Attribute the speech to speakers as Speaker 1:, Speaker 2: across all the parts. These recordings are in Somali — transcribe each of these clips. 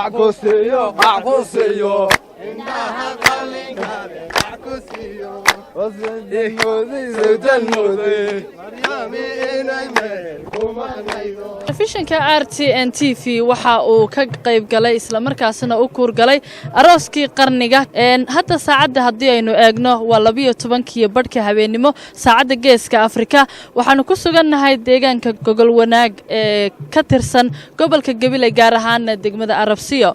Speaker 1: Qac ku siiyo, qac ku siiyo, indhaha qalinka qac ku siiyo. Mooday, sawtan mooday, Maryami inay meel ku maqnaydo.
Speaker 2: Telefishinka RTN TV waxa uu ka qayb galay, islamarkaasina u kuurgalay arooskii qarniga. Hadda saacadda haddii aynu eegno waa 12-kiiyo badhka habeennimo saacadda Geeska Afrika. Waxaanu ku sugannahay deegaanka Gogol Wanaag ee ka tirsan gobolka Gabiley, gaar ahaana degmada Arabsiyo.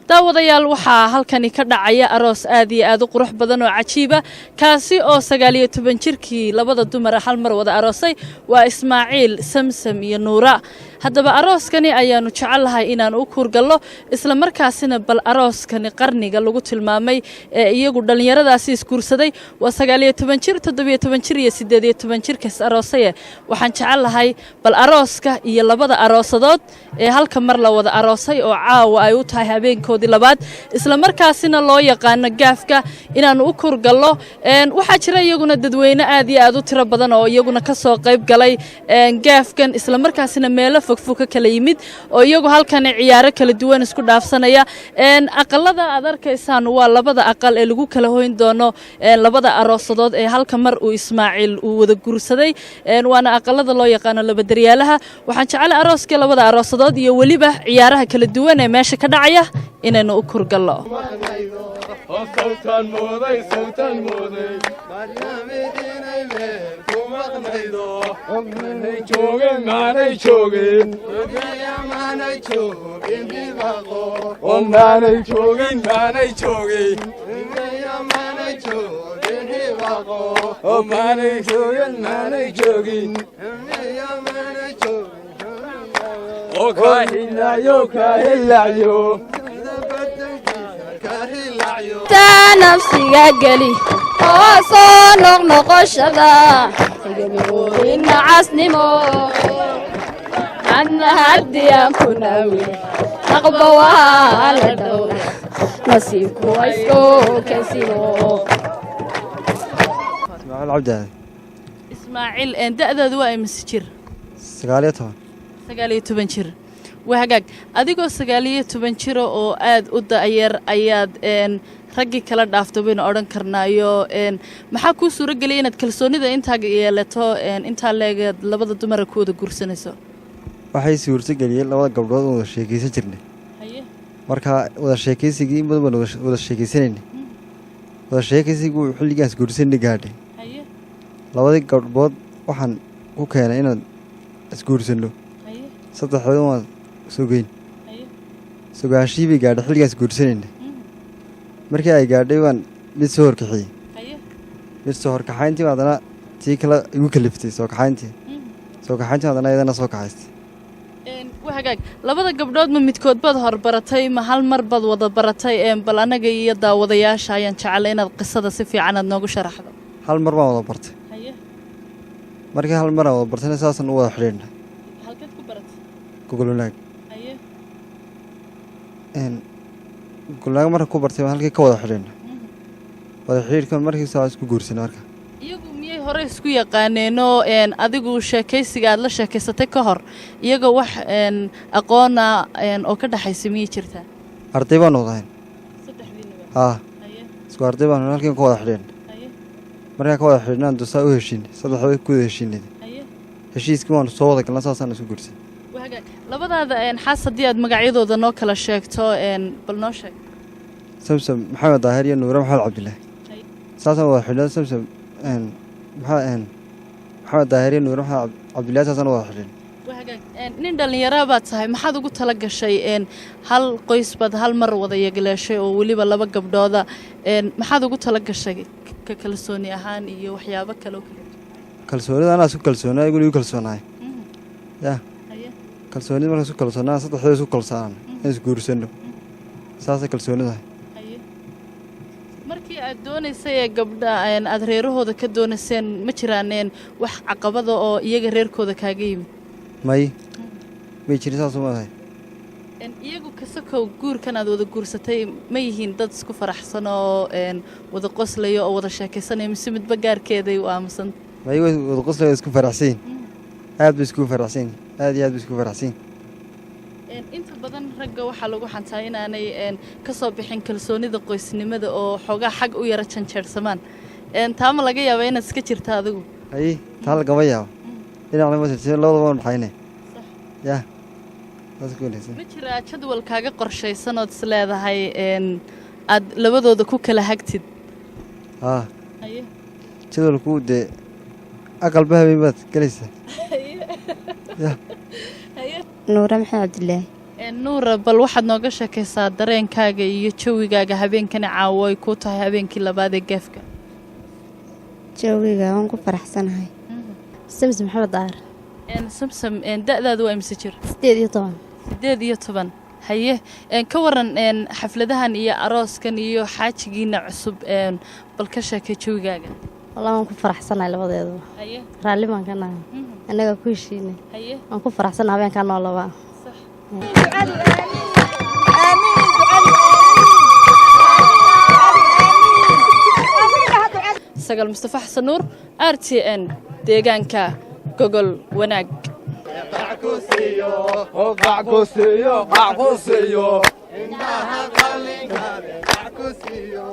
Speaker 2: Daawadayaal, waxaa halkani ka dhacaya aroos aad iyo aad u qurux badan oo cajiiba, kaasi oo 19 jirkii labada dumara hal mar wada aroosay, waa Ismaaciil, Samsam iyo Nuura. Haddaba arooskani ayaanu jecelnahay inaan u kuurgallo, isla markaasina bal arooskani qarniga lagu tilmaamay ee iyagu dhallinyaradaasi isguursaday, waa 19 jir, 17 jir iyo 18 jirkas aroosaye. Waxaan jecelnahay bal arooska iyo labada aroosadood ee halka mar la wada aroosay oo caawa ay u tahay habeenkoodii labaad, isla markaasina loo yaqaano gaafka, inaannu u kuurgallo. Waxaa jira iyaguna dadweyne aad iyo aad u tiro badan oo iyaguna ka soo qayb galay gaafkan, isla markaasina meelo fogfog ka kala yimid oo iyagu halkan ciyaaro kala duwan isku dhaafsanaya. Aqalada aad arkaysaan waa labada aqal ee lagu kala hoyn doono labada aroosadood ee halka mar uu Ismaaciil uu wada guursaday, waana aqalada loo yaqaano laba daryaalaha. Waxaan jeclay arooskii labada aroosadood iyo weliba ciyaaraha kala duwan ee meesha ka dhacaya inaynu u kurgallo.
Speaker 1: Sawtan mooday, sawtan mooday, Maryami inay meel ku maqnaydo. Maanay joogin, maanay joogin, maanay joogin dhibaqo. Maanay joogin, maanay joogin, maanay joogin dhibaqo. Maanay joogin, maanay joogin, maanay joogin. Oo kahilayo, kahilayo.
Speaker 3: Ta nafsiga geli oo soo noqnoqoshada igamoodina casnimo adna haddii aan ku naawi naqba waa la dhowra nasiibku waa isku kasimo.
Speaker 4: Ismaaciil Cabdi Aadan.
Speaker 2: Ismaaciil, da'daadu waa imise jir?
Speaker 4: 19.
Speaker 2: 19 jir, waa hagaag. Adigoo 19 jira oo aad u da'yar ayaad raggii kala dhaafto baynu odhan karnaayo. Maxaa kuu suuro geliyay inaad kalsoonida intaa yeelato, intaa leegeed labada dumara ku wada guursanayso?
Speaker 4: Waxay suurto geliyey labada gabdhood oon wada sheekaysan jirnay. Marka wada sheekaysigii in badan baan wada sheekaysanaynay. Wada sheekaysigii uu xilligaas guursanay gaadhay. Labadii gabdhood waxaan ku keenay inaan isguursanno. Saddexdood waan sugeyn. Sugaanshihii bay gaadhay xilligaas guursanayna. Markii ay gaadhay baan mid soo horkaxiyey. Mid soo horkaxayntii baa haddana tii kale igu kaliftay soo kaxayntii. Soo kaxayntii haddana iyadana soo kaxaystay.
Speaker 2: Waa hagaag. Labada gabdhood ma midkood baad horbaratay, ma hal mar baad wada baratay? Bal anaga iyo daawadayaasha ayaan jeclay inaad qisada si fiican aad noogu sharaxdo.
Speaker 4: Hal mar baan wada bartay. Markii hal mar aan wada bartayna saasaan u wada xidhiidhnay.
Speaker 2: Halkeed ku baratay?
Speaker 4: Gogol Wanaag. Gogol Wanaag markaan ku bartay baan halkii ka wada xidhiidhnay. Wada xidhiidhkan markii saa isku guursanay marka.
Speaker 2: Iyagu miyay hore isku yaqaaneenoo adigu sheekaysiga aad la sheekaysatay ka hor iyaga wax aqoona oo ka dhexaysa miyay jirtaa?
Speaker 4: Arday baan wada ahayn.
Speaker 2: Saddexdiinaba?
Speaker 4: Haa. Isku arday baan halkii ka wada xidhiidhnay. Markaan ka wada xidhiidhnaan dusaa u heshiinay, saddexdood ku wada heshiinay. Heshiiskii waanu soo wada galnay, saasaan isku guursanay.
Speaker 2: Waa hagaag. Labadaada xaas haddii aad magacyadooda noo kala sheegto, bal noo sheeg.
Speaker 4: Samsam Maxamed Daahir iyo Nuure Maxamed Cabdilaahi. Saasaan wada xidhiidhnay. Samsam Maxamed Daahir iyo Nuure Maxamed Cabdilaahi, saasaan wada xidhiidhnay.
Speaker 2: Waa hagaag. Nin dhallinyaraa baad tahay, maxaad ugu tala gashay hal qoys baad hal mar wada yagleeshay oo weliba laba gabdhooda? Maxaad ugu tala gashay ka kalsooni ahaan iyo waxyaabo kale oo kala duwan?
Speaker 4: Kalsoonida anaa isku kalsoonaa, iguna igu kalsoonaay ya. Kalsoonida markaan isku kalsoonaa, saddexdooda isku kalsoonaan in isguursanno, saasay kalsoonidahay.
Speaker 2: Markii aad doonaysay ee gabdha aad reerahooda ka doonayseen, ma jiraan wax caqabada oo iyaga reerkooda kaaga yimid?
Speaker 4: May, may jirin, saas uma ahay.
Speaker 2: Iyagu kasakow guurkan aad wada guursatay, ma yihiin dad isku faraxsan oo wada qoslaya oo wada sheekaysanaya, mise midba gaarkeeday u aamusan?
Speaker 4: May, way wada qoslaya, isku faraxsan yihin, aad bay isku faraxsan yihin, aad iyo aad bay isku faraxsan yihin.
Speaker 2: Inta badan ragga waxaa lagu xantaa inaanay ka soo bixin kalsoonida qoysnimada oo xoogaa xag u yara janjeersamaan. Taama laga yaabaa inaad iska jirta adigu?
Speaker 4: Haye, taa lagama yaabo, dhinacna ma jirto, labadaba waan dhaxayne ya, saas ku wanaagsan.
Speaker 2: Ma jiraa jadwal kaaga qorshaysan ood is leedahay aad labadooda ku kala hagtid?
Speaker 4: Haa. Jadwalku dee aqalba habeen baad gelaysaa ya.
Speaker 3: Nuure Maxamed Cabdilaahi.
Speaker 2: Nuura, bal waxaad nooga sheekaysaa dareenkaaga iyo jawigaaga habeenkani caawo ay kuu tahay habeenkii labaad ee gaafka.
Speaker 3: Jawiga waan ku faraxsanahay. Samsam Maxamed Daar.
Speaker 2: Samsam, da'daadu waa imse jir?
Speaker 3: 18.
Speaker 2: 18, haye. Ka waran xafladahan iyo arooskan iyo xaajigiina cusub? Bal ka sheekay jawigaaga.
Speaker 3: Wallah, waan ku faraxsanahay labadeeduba. Raalli baan ka nahay, annagaa ku heshiinay. Waan ku faraxsanahay habeenkaa noo labaa.
Speaker 2: Sagal Mustafa Xasan Nuur, RTN, deegaanka Gogol Wanaag.
Speaker 1: Qac ku siiyo, qac ku siiyo, qac ku siiyo, indhaha qalinka qac ku siiyo.